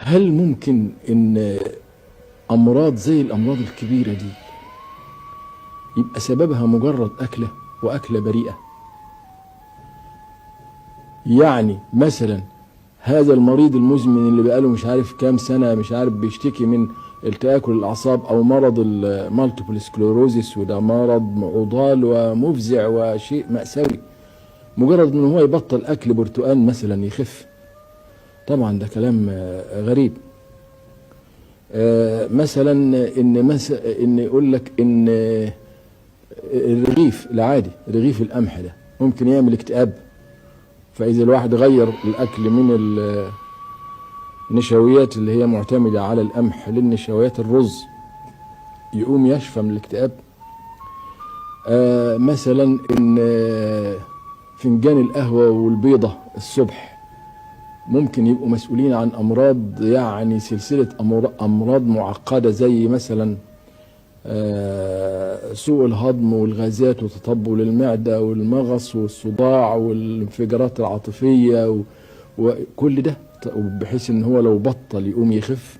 هل ممكن ان امراض زي الامراض الكبيرة دي يبقى سببها مجرد اكله، واكله بريئة؟ يعني مثلا هذا المريض المزمن اللي بقاله مش عارف كام سنة مش عارف بيشتكي من التآكل الأعصاب أو مرض ال multiple sclerosis، وده مرض عضال ومفزع وشيء مأساوي، مجرد ان هو يبطل أكل برتقال مثلا يخف؟ طبعا ده كلام غريب. مثلا ان يقول لك ان الرغيف العادي، رغيف القمح ده ممكن يعمل اكتئاب، فإذا الواحد غير الأكل من النشويات اللي هي معتمدة على القمح للنشويات الرز يقوم يشفى من الاكتئاب. مثلا إن فنجان القهوة والبيضة الصبح ممكن يبقوا مسؤولين عن أمراض، يعني سلسلة أمراض معقدة زي مثلا سوء الهضم والغازات وتطبل المعدة والمغص والصداع والانفجارات العاطفية وكل ده، بحيث ان هو لو بطل يقوم يخف.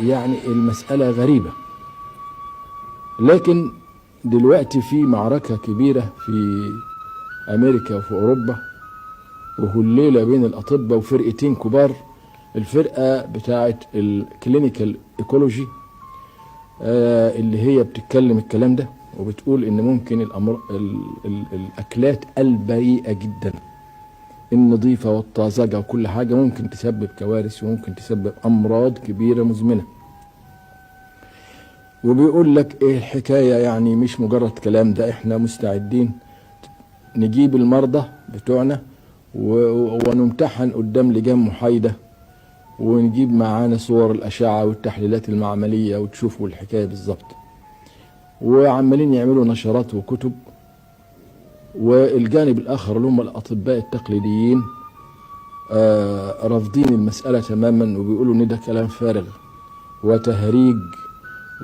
يعني المسألة غريبة. لكن دلوقتي في معركة كبيرة في أمريكا وفي أوروبا، وهليلة بين الأطباء وفرقتين كبار. الفرقة بتاعت ال clinical ecology اللي هي بتتكلم الكلام ده وبتقول ان ممكن الأمر ال ال الاكلات البريئة جدا النظيفة والطازجه وكل حاجة ممكن تسبب كوارث وممكن تسبب امراض كبيرة مزمنة. وبيقول لك ايه الحكاية، يعني مش مجرد كلام، ده احنا مستعدين نجيب المرضى بتوعنا ونمتحن قدام لجان محايدة ونجيب معانا صور الأشعة والتحليلات المعملية وتشوفوا الحكاية بالظبط. وعمالين يعملوا نشرات وكتب. والجانب الآخر اللي هم الأطباء التقليديين رافضين المسألة تماما، وبيقولوا إن ده كلام فارغ وتهريج،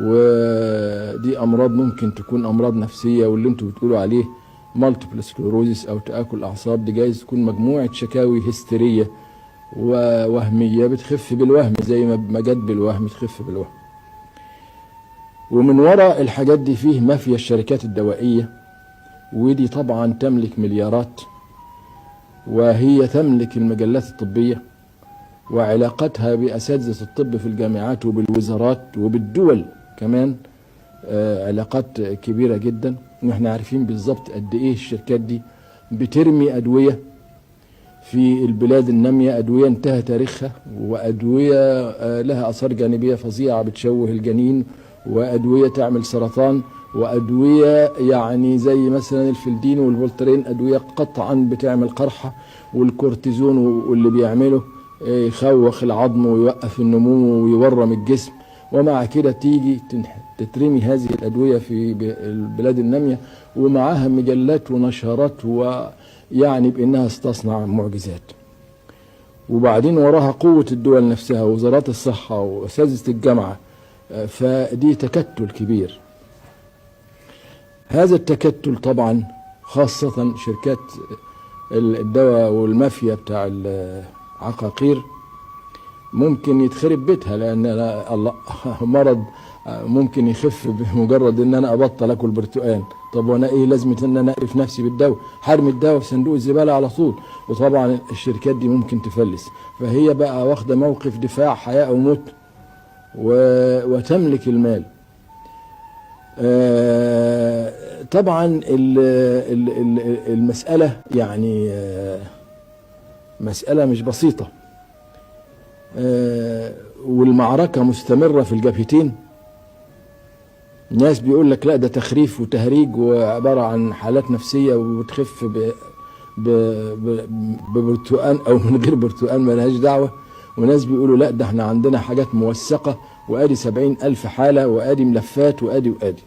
ودي أمراض ممكن تكون أمراض نفسية، واللي انتوا بتقولوا عليه multiple sclerosis أو تآكل أعصاب دي جايز تكون مجموعة شكاوي هستيرية ووهمية بتخف بالوهم، زي ما جت بالوهم تخف بالوهم. ومن وراء الحاجات دي فيه مافيا الشركات الدوائية، ودي طبعا تملك مليارات، وهي تملك المجلات الطبية، وعلاقتها بأساتذة الطب في الجامعات وبالوزارات وبالدول كمان علاقات كبيرة جدا. ونحن عارفين بالظبط قد ايه الشركات دي بترمي أدوية في البلاد النامية، أدوية انتهى تاريخها، وأدوية لها آثار جانبية فظيعة بتشوه الجنين، وأدوية تعمل سرطان، وأدوية يعني زي مثلا الفلدين والفولترين أدوية قطعا بتعمل قرحة، والكورتيزون واللي بيعمله يخوخ العظم ويوقف النمو ويورم الجسم. ومع كده تيجي تترمي هذه الأدوية في البلاد النامية ومعاها مجلات ونشرات، ويعني بأنها استصنع معجزات. وبعدين وراها قوة الدول نفسها، وزارات الصحة وأساتذة الجامعة، فدي تكتل كبير. هذا التكتل طبعا خاصة شركات الدواء والمافيا بتاع العقاقير ممكن يتخرب بيتها، لأن الله مرض ممكن يخف بمجرد ان انا ابطل اكل برتقال. طب وانا ايه لازمه ان انا اقرف نفسي بالدواء؟ حرمي الدواء في صندوق الزبالة على طول. وطبعا الشركات دي ممكن تفلس، فهي بقى واخده موقف دفاع حياة او موت، وتملك المال. طبعا المسألة يعني مسألة مش بسيطة، والمعركة مستمرة في الجبهتين. ناس بيقول لك لا ده تخريف وتهريج وعبارة عن حالات نفسية وبتخف ببرتقان أو من غير برتقان ملهاش دعوة، وناس بيقولوا لا ده احنا عندنا حاجات موثقة وادي 70,000 حالة وادي ملفات وادي وادي.